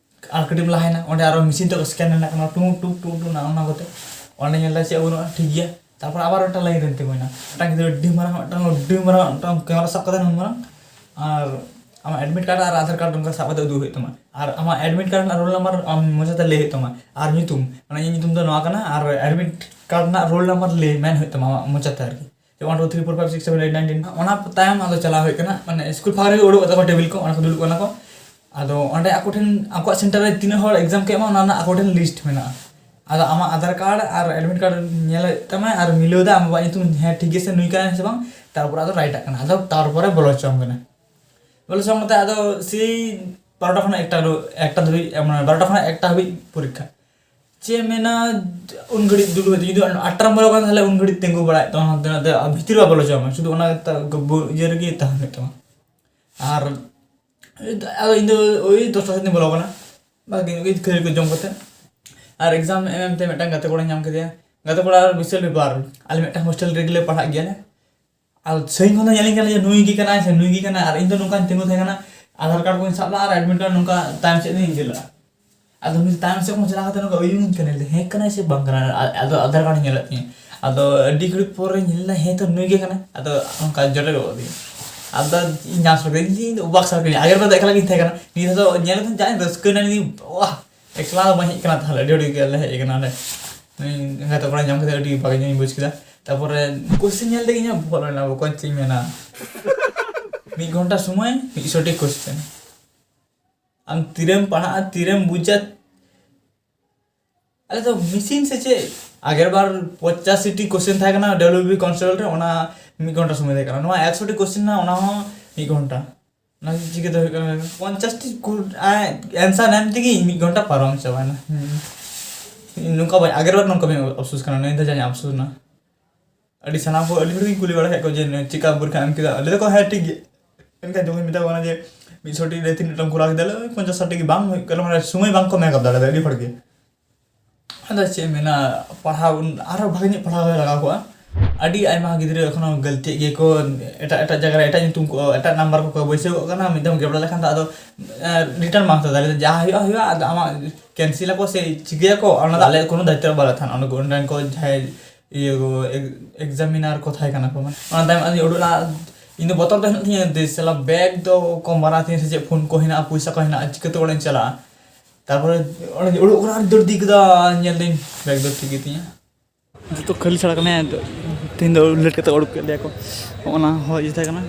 ᱟᱨ ᱠᱟᱹᱴᱤᱡ ᱮᱢ ᱞᱟᱦᱟᱭᱮᱱᱟ, ᱚᱸᱰᱮ ᱟᱨᱚ ᱢᱮᱥᱤᱱ ᱛᱮᱠᱚ ᱥᱠᱮᱱ ᱨᱮᱱᱟᱜ ᱠᱟᱱᱟ, ᱴᱩ ᱴᱩ ᱴᱩ ᱴᱩ, ᱱᱟ ᱚᱱᱟ ᱠᱚᱛᱮ᱾ ᱚᱸᱰᱮ ᱧᱮᱞ ᱫᱟ ᱪᱮᱫ ᱦᱚᱸ ᱵᱟᱹᱱᱩᱜᱼᱟ, ᱴᱷᱤᱠ ᱜᱮᱭᱟ᱾ ᱛᱟᱨᱯᱚᱨ ᱟᱵᱟᱨ ᱢᱤᱫᱴᱟᱝ ᱞᱟᱭᱤᱱ ᱨᱮᱢ ᱛᱤᱸᱜᱩᱭᱮᱱᱟ, ᱢᱤᱫᱴᱟᱝ ᱜᱤᱫᱽᱨᱟᱹ ᱟᱹᱰᱤ ᱢᱟᱨᱟᱝ ᱢᱤᱫᱴᱟᱝ, ᱟᱹᱰᱤ ᱢᱟᱨᱟᱝ ᱢᱤᱫᱴᱟᱝ ᱠᱮᱢᱮᱨᱟ ᱥᱟᱵ ᱠᱟᱛᱮ ᱱᱩᱱ ᱢᱟᱨᱟᱝ, ᱟᱨ ᱟᱢᱟᱜ ᱮᱰᱢᱤᱴ ᱠᱟᱨᱰ ᱟᱨ ᱟᱫᱷᱟᱨ ᱠᱟᱨᱰ ᱚᱱᱠᱟ ᱥᱟᱵ ᱠᱟᱛᱮ ᱩᱫᱩᱜ ᱦᱩᱭᱩᱜ ᱛᱟᱢᱟ᱾ ᱟᱨ ᱟᱢᱟᱜ ᱮᱰᱢᱤᱴ ᱠᱟᱨᱰ ᱨᱮᱱᱟᱜ ᱨᱳᱞ ᱱᱟᱢᱵᱟᱨ ᱟᱢ ᱢᱚᱪᱟᱛᱮ ᱞᱟᱹᱭ ᱦᱩᱭᱩᱜ ᱛᱟᱢᱟ, ᱟᱨ ᱧᱩᱛᱩᱢ, ᱢᱟᱱᱮ ᱤᱧᱟᱹᱜ ᱧᱩᱛᱩᱢ ᱫᱚ ᱱᱚᱣᱟ ᱠᱟᱱᱟ, ᱟᱨ ᱮᱰᱢᱤᱴ ᱠᱟᱨᱰ ᱨᱮᱱᱟᱜ ᱨᱳᱞ ᱱᱟᱢᱵᱟᱨ ᱞᱟᱹᱭ ᱢᱮᱱ ᱦᱩᱭᱩᱜ ᱛᱟᱢᱟ ᱟᱢᱟᱜ ᱢᱚᱪᱟᱛᱮ ᱟᱨᱠᱤ, ᱡᱮ ᱚᱱᱟ ᱛᱟᱭᱚᱢ ᱟᱫᱚ ᱪᱟᱞᱟᱣ ᱦᱩᱭ ᱠᱟᱱᱟ, ᱢᱟᱱᱮ ᱥᱠᱩᱞ ᱯᱷᱟᱸᱠᱟ ᱨᱮᱜᱮ ᱩᱰᱩᱠ ᱠᱟᱛᱟ ᱠᱚᱣᱟ ᱴᱮᱵᱤᱞ ᱠᱚ, ᱚᱸᱰᱮ ᱠᱚ ᱫᱩᱲᱩᱵ ᱠᱟᱱᱟ ᱠᱚ᱾ ᱟᱫᱚ ᱚᱸᱰᱮ ᱟᱠᱚ ᱴᱷᱮᱱ ᱟᱠᱚᱣᱟᱜ ᱥᱮᱱᱴᱟᱨ ᱨᱮ ᱛᱤᱱᱟᱹᱜ ᱦᱚᱲ ᱮᱠᱡᱟᱢ ᱠᱚ ᱮᱢᱟ, ᱚᱱᱟ ᱨᱮᱱᱟᱜ ᱟᱠᱚ ᱴᱷᱮᱱ ᱞᱤᱥᱴ ᱢᱮᱱᱟᱜᱼᱟ᱾ ᱟᱫᱚ ᱟᱢᱟᱜ ᱟᱫᱷᱟᱨ ᱠᱟᱨᱰ ᱟᱨ ᱮᱰᱢᱤᱴ ᱠᱟᱨᱰ ᱧᱮᱞᱮᱫ ᱛᱟᱢᱟᱭ ᱟᱨ ᱢᱤᱞᱟᱹᱣ ᱫᱟ ᱟᱢ ᱵᱟᱵᱟᱣᱟᱜ ᱧᱩᱛᱩᱢ, ᱦᱮᱸ ᱴᱷᱤᱠ ᱜᱮᱭᱟ ᱥᱮ ᱱᱩᱭ ᱠᱟᱱᱟᱭ ᱥᱮ ᱵᱟᱝ, ᱛᱟᱨᱯᱚᱨ ᱟᱫᱚ ᱨᱟᱭᱤᱴ ᱟᱜ ᱠᱟᱱᱟ, ᱟᱫᱚ ᱛᱟᱨᱯᱚᱨᱮ ᱵᱚᱞᱚ ᱦᱚᱪᱚᱣᱟᱢ ᱠᱟᱱᱟ᱾ ᱵᱚᱞᱚ ᱦᱚᱪᱚᱣᱟᱢ ᱠᱟᱛᱮ ᱟᱫᱚ ᱥᱮᱭ ᱵᱟᱨᱚᱴᱟ ᱠᱷᱚᱱᱟᱜ ᱮᱠᱴᱟ ᱫᱷᱟᱹᱵᱤᱡ, ᱮᱠᱴᱟ ᱫᱷᱟᱹᱵᱤᱡ, ᱢᱟᱱᱮ ᱵᱟᱨᱚᱴᱟ ᱠᱷᱚᱱᱟᱜ ᱮᱠᱴᱟ ᱦᱟᱹᱵᱤᱡ ᱯᱚᱨᱤᱠᱠᱷᱟ᱾ ᱪᱮᱫ ᱮᱢ ᱢᱮᱱᱟ, ᱩᱱ ᱜᱷᱟᱹᱲᱤᱡ ᱫᱩᱲᱩᱵ ᱦᱩᱭᱩᱜ ᱛᱟᱢᱟ᱾ ᱡᱩᱫᱤ ᱟᱴᱴᱟ ᱨᱮᱢ ᱵᱚᱞᱚ ᱠᱟᱱᱟ, ᱛᱟᱦᱞᱮ ᱩᱱ ᱜᱷᱟᱹᱲᱤᱡ ᱛᱤᱸᱜᱩ ᱵᱟᱲᱟᱭᱮᱫ ᱛᱟᱢᱟ ᱦᱟᱱᱛᱮ ᱱᱟᱛᱮ, ᱟᱨ ᱵᱷᱤᱛᱤᱨ ᱵᱟᱭ ᱵᱚᱞᱚ ᱦᱚᱪᱚᱣᱟᱢᱟ, ᱥᱩᱫᱷᱩ ᱚᱱᱟ ᱛᱟ-, ᱜᱚ-, ᱵᱚ-, ᱤᱭᱟᱹ ᱨᱮᱜᱮ ᱛᱟᱦᱮᱸ ᱦᱩᱭᱩᱜ ᱛᱟᱢᱟ᱾ ᱟᱨ ᱟᱫᱚ ᱤᱧ ᱫᱚ ᱳᱭ ᱫᱚᱥᱴᱟ ᱥᱮᱫ ᱤᱧ ᱵᱚᱞᱚ ᱠᱟᱱᱟ, ᱵᱷᱟᱜᱮ ᱧᱚᱜ ᱜᱮ ᱠᱷᱟᱹᱡᱟᱹᱲᱤ ᱠᱚ ᱡᱚᱢ ᱠᱟᱛᱮ᱾ ᱟᱨ ᱮᱠᱡᱟᱢ ᱮᱢ ᱮᱢ ᱛᱮ ᱢᱤᱫᱴᱟᱝ ᱜᱟᱛᱮ ᱠᱚᱲᱟᱧ ᱧᱟᱢ ᱠᱮᱫᱮᱭᱟ᱾ ᱜᱟᱛᱮ ᱠᱚᱲᱟ ᱟᱨ ᱵᱤᱥᱟᱞ ᱵᱮᱯᱟᱨ, ᱟᱞᱮ ᱢᱤᱫᱴᱟᱝ ᱦᱳᱥᱴᱮᱞ ᱨᱮᱜᱮ ᱞᱮ ᱯᱟᱲᱦᱟᱜ ᱜᱮᱭᱟᱞᱮ᱾ ᱟᱨ ᱥᱟᱺᱜᱤᱧ ᱠᱷᱚᱱ ᱫᱚ ᱧᱮᱞᱤᱧ ᱠᱟᱱᱟ ᱡᱮ ᱱᱩᱭ ᱜᱮ ᱠᱟᱱᱟᱭ ᱥᱮ ᱱᱩᱭ ᱜᱮ ᱠᱟᱱᱟᱭ, ᱟᱨ ᱤᱧ ᱫᱚ ᱱᱚᱝᱠᱟᱧ ᱛᱤᱸᱜᱩ ᱛᱟᱦᱮᱸ ᱠᱟᱱᱟ, ᱟᱫᱷᱟᱨ ᱠᱟᱨᱰ ᱠᱚᱧ ᱥᱟᱵ ᱞᱟᱜᱼᱟ ᱟᱨ ᱮᱰᱢᱤᱴ ᱠᱟᱨᱰ ᱱᱚᱝᱠᱟ ᱛᱟᱭᱚᱢ ᱥᱮᱫ ᱤᱧ ᱤᱫᱤ ᱞᱟᱜᱼᱟ᱾ ᱟᱫᱚ ᱩᱱᱤ ᱛᱟᱭᱚᱢ ᱥᱮᱫ ᱠᱷᱚᱱ ᱪᱟᱞᱟᱣ ᱠᱟᱛᱮ ᱱᱚᱝᱠᱟ ᱩᱭᱩᱝ ᱤᱧ ᱠᱟᱱᱟᱭ, ᱦᱮᱸ ᱠᱟᱱᱟᱭ ᱥᱮ ᱵᱟᱝ ᱠᱟᱱᱟᱭ? ᱟ-, ᱟᱫᱚ ᱟᱫᱷᱟᱨ ᱠᱟᱨᱰ ᱧᱮᱞᱮᱫ ᱛᱤᱧᱟᱹ᱾ ᱟᱫᱚ ᱟᱹᱰᱤ ᱜᱷᱟᱹᱲᱤᱡ ᱯᱚᱨᱮ ᱧᱮᱞ ᱮᱫᱟ, ᱦᱮᱸ ᱛᱚ ᱱᱩᱭ ᱜᱮ ᱠᱟᱱᱟᱭ᱾ ᱟᱫᱚ ᱚᱱᱠᱟ ᱡᱚᱴᱮᱫ ᱜᱚᱫ ᱠᱤᱫᱤᱧ᱾ ᱟᱫᱚ ᱤᱧ ᱧᱟᱢ ᱥᱟᱹᱨᱤ ᱠᱮᱫᱟ, ᱤᱧ ᱫᱚ ᱚᱵᱟᱠ ᱥᱟᱹᱨᱤ ᱠᱤᱫᱤᱧ᱾ ᱟᱜᱮ ᱨᱮᱫᱚ ᱮᱠᱞᱟ ᱜᱤᱧ ᱛᱟᱦᱮᱸ ᱠᱟᱱᱟ, ᱱᱤᱭᱟᱹ ᱫᱷᱟᱣ ᱫᱚ ᱧᱮᱞ ᱠᱟᱛᱮ ᱡᱟᱧ ᱨᱟᱹᱥᱠᱟᱹᱭᱮᱱᱟ, ᱤᱧ ᱫᱚ, ᱵᱟᱦ, ᱮᱠᱞᱟ ᱫᱚ ᱵᱟᱹᱧ ᱦᱮᱡ ᱠᱟᱱᱟ, ᱛᱟᱦᱞᱮ ᱟᱹᱰᱤ ᱦᱚᱲ ᱜᱮᱞᱮ ᱦᱮᱡ ᱠᱟᱱᱟ ᱚᱸᱰᱮ᱾ ᱩᱱᱤ ᱜᱟᱛᱮ ᱠᱚᱲᱟ ᱧᱟᱢ ᱠᱟᱛᱮ ᱟᱹᱰᱤ ᱵᱷᱟᱜᱮ ᱧᱚᱜ ᱤᱧ ᱵᱩᱡᱽ ᱠᱮᱫᱟ᱾ ᱛᱟᱯᱚᱨᱮ ᱠᱳᱥᱪᱮᱱ ᱧᱮᱞ ᱛᱮᱜᱮ ᱤᱧᱟᱹᱜ ᱵᱚᱦᱚᱜ ᱞᱚᱞᱚᱭᱮᱱᱟ, ᱵᱚᱠᱚᱧ, ᱪᱮᱫ ᱤᱧ ᱢᱮᱱᱟ᱾ ᱢᱤᱫ ᱜᱷᱚᱱᱴᱟ ᱥᱚᱢᱚᱭ, ᱢᱤᱫᱥᱚ ᱴᱤ ᱠᱳᱥᱪᱮᱱ᱾ ᱟᱢ ᱛᱤᱨᱮᱢ ᱯᱟᱲᱦᱟᱜᱼᱟ, ᱛᱤᱨᱮᱢ ᱵᱩᱡᱟ? ᱟᱞᱮ ᱫᱚ ᱢᱮᱥᱤᱱ ᱥᱮ ᱪᱮᱫ? ᱟᱜᱮᱨ ᱵᱟᱨ ᱯᱚᱸᱪᱟᱥᱤ ᱴᱤ ᱠᱳᱥᱪᱮᱱ ᱛᱟᱦᱮᱸ ᱠᱟᱱᱟ ᱰᱟᱵᱞᱤᱭᱩ ᱵᱤ ᱠᱚᱱᱥᱳᱞ ᱨᱮ, ᱚᱱᱟ ᱢᱤᱫ ᱜᱷᱚᱱᱴᱟ ᱥᱚᱢᱚᱭ ᱛᱟᱦᱮᱸ ᱠᱟᱱᱟ᱾ ᱱᱚᱣᱟ ᱮᱠᱥᱚ ᱴᱤ ᱠᱳᱥᱪᱮᱱ ᱨᱮᱱᱟᱜ, ᱚᱱᱟ ᱦᱚᱸ ᱢᱤᱫ ᱜᱷᱚᱱᱴᱟ᱾ ᱚᱱᱟ ᱪᱤᱠᱟᱹᱛᱮ ᱦᱩᱭᱩᱜ ᱠᱟᱱᱟ? ᱯᱚᱸᱪᱟᱥ ᱴᱤ ᱠᱩ-, ᱟ-, ᱮᱱᱥᱟᱨ ᱮᱢ ᱛᱮᱜᱮ ᱤᱧ ᱢᱤᱫ ᱜᱷᱚᱱᱴᱟ ᱯᱟᱨᱚᱢ ᱪᱟᱵᱟᱭᱮᱱᱟ᱾ ᱦᱩᱸ᱾ ᱤᱧ ᱱᱚᱝᱠᱟ ᱵᱟᱹᱧ, ᱟᱜᱮᱨ ᱵᱟᱨ ᱱᱚᱝᱠᱟ ᱵᱟᱹᱧ ᱟᱯᱥᱳᱥ ᱠᱟᱱᱟ, ᱱᱤᱭᱟᱹ ᱫᱷᱟᱣ ᱡᱟᱹᱱᱤᱡ ᱟᱯᱥᱳᱥ ᱱᱟ᱾ ᱟᱹᱰᱤ ᱥᱟᱱᱟᱢ ᱠᱚ, ᱟᱹᱰᱤ ᱦᱚᱲ ᱜᱤᱧ ᱠᱩᱞᱤ ᱵᱟᱲᱟ ᱠᱮᱫ ᱠᱚᱣᱟ ᱡᱮ, ᱪᱮᱠᱟ ᱯᱚᱨᱤᱠᱠᱷᱟ ᱮᱢ ᱠᱮᱫᱟ? ᱞᱟᱹᱭ ᱫᱟᱠᱚ, "ᱦᱮᱸ, ᱴᱷᱤᱠ ᱜᱮᱭᱟ᱾" ᱮᱱᱠᱷᱟᱱ ᱡᱚᱠᱷᱚᱱ ᱢᱮᱛᱟ ᱠᱚ ᱠᱟᱱᱟ ᱡᱮ, "ᱢᱤᱫ ᱥᱚ ᱴᱤ ᱨᱮ ᱛᱤᱱᱟᱹᱜ ᱴᱟᱢ ᱠᱚᱨᱟᱣ ᱠᱮᱫᱟ?" ᱞᱟᱹᱭ, "ᱯᱚᱧᱪᱟᱥ ᱥᱟᱴ ᱴᱤ ᱜᱮ ᱵᱟᱝ ᱦᱩᱭᱩᱜ ᱠᱟᱱᱟ", ᱢᱟᱱᱮ ᱥᱚᱢᱚᱭ ᱵᱟᱝ ᱠᱚ ᱢᱮᱠᱟᱯ ᱫᱟᱲᱮᱭᱟᱫᱟ ᱟᱹᱰᱤ ᱦᱚᱲ ᱜᱮ᱾ ᱟᱫᱚ ᱪᱮᱫ ᱮᱢ ᱢᱮᱱᱟ, ᱯᱟᱲᱦᱟᱣ ᱩᱱ-, ᱟᱨᱦᱚᱸ ᱵᱷᱟᱜᱮ ᱧᱚᱜ ᱯᱟᱲᱦᱟᱣ ᱞᱟᱜᱟᱣ ᱠᱚᱜᱼᱟ᱾ ᱟᱹᱰᱤ ᱟᱭᱢᱟ ᱜᱤᱫᱽᱨᱟᱹ ᱮᱠᱷᱚᱱᱳ ᱜᱟᱹᱞᱛᱤᱭᱮᱫ ᱜᱮᱭᱟ ᱠᱚ, ᱮᱴᱟᱜ ᱮᱴᱟᱜ ᱡᱟᱭᱜᱟ ᱨᱮ ᱮᱴᱟᱜ ᱧᱩᱛᱩᱢ ᱠᱚ, ᱮᱴᱟᱜ ᱱᱟᱢᱵᱟᱨ ᱠᱚᱠᱚ ᱵᱟᱹᱭᱥᱟᱹᱣ ᱠᱟᱜ ᱠᱟᱱᱟ᱾ ᱢᱤᱫ ᱫᱷᱟᱣ ᱜᱮᱵᱲᱟ ᱞᱮᱠᱷᱟᱱ ᱫᱚ ᱟᱫᱚ, ᱮ, ᱨᱤᱴᱟᱨᱱ ᱵᱟᱝ ᱦᱟᱛᱟᱣ ᱫᱟᱲᱮᱭᱟᱜᱼᱟ᱾ ᱡᱟᱦᱟᱸ ᱦᱩᱭᱩᱜᱼᱟ, ᱦᱩᱭᱩᱜᱼᱟ, ᱟᱫᱚ ᱟᱢᱟᱜ ᱠᱮᱱᱥᱮᱞ ᱟᱠᱚ ᱥᱮ ᱪᱤᱠᱟᱹᱭᱟᱠᱚ, ᱚᱱᱟ ᱫᱚ ᱟᱞᱮ ᱠᱳᱱᱳ ᱫᱟᱭᱤᱛᱛᱚ ᱵᱟᱞᱮ ᱛᱟᱦᱮᱱᱟ᱾ ᱚᱸᱰᱮ ᱠᱚ ᱚᱱᱞᱟᱭᱤᱱ ᱠᱚ ᱡᱟᱦᱟᱸᱭ ᱤᱭᱟᱹ ᱠᱚ, ᱮᱠ-, ᱮᱠᱡᱟᱢᱤᱱᱟᱨ ᱠᱚ ᱛᱟᱦᱮᱸ ᱠᱟᱱᱟ ᱠᱚ, ᱢᱟᱱᱮ, ᱚᱱᱟ ᱛᱟᱭᱚᱢ ᱟᱫᱚᱧ ᱩᱰᱩᱠ ᱞᱮᱱᱟ᱾ ᱤᱧ ᱫᱚ ᱵᱚᱛᱚᱨ ᱫᱚ ᱦᱮᱱᱟᱜ ᱛᱤᱧᱟᱹ, ᱫᱮ ᱥᱟᱞᱟ ᱵᱮᱜᱽ ᱫᱚ ᱠᱚᱢ ᱵᱟᱲᱟ ᱛᱤᱧᱟᱹ ᱥᱮ ᱪᱮᱫ, ᱯᱷᱳᱱ ᱠᱚ ᱦᱮᱱᱟᱜᱼᱟ, ᱯᱚᱭᱥᱟ ᱠᱚ ᱦᱮᱱᱟᱜᱼᱟ, ᱪᱤᱠᱟᱹᱛᱮ ᱚᱲᱟᱜ ᱤᱧ ᱪᱟᱞᱟᱜᱼᱟ? ᱛᱟᱨᱯᱚᱨᱮ ᱚᱸᱰᱮᱧ ᱩᱰᱩᱠ ᱠᱟᱱᱟ ᱟᱨ ᱫᱟᱹᱲ ᱤᱫᱤ ᱠᱮᱫᱟ, ᱧᱮᱞ ᱫᱟᱹᱧ ᱵᱮᱜᱽ ᱫᱚ ᱴᱷᱤᱠ ᱜᱮᱛᱤᱧᱟ᱾ ᱡᱚᱛᱚ ᱠᱷᱟᱹᱞᱤ ᱪᱷᱟᱲᱟ ᱠᱟᱱᱟ, ᱛᱮᱦᱮᱧ ᱫᱚ ᱞᱮᱴ ᱠᱟᱛᱮ ᱩᱰᱩᱠ ᱠᱮᱫ ᱞᱮᱭᱟ ᱠᱚ᱾ ᱚᱱᱟ ᱦᱚᱸ ᱤᱭᱟᱹ ᱛᱟᱦᱮᱸ ᱠᱟᱱᱟ,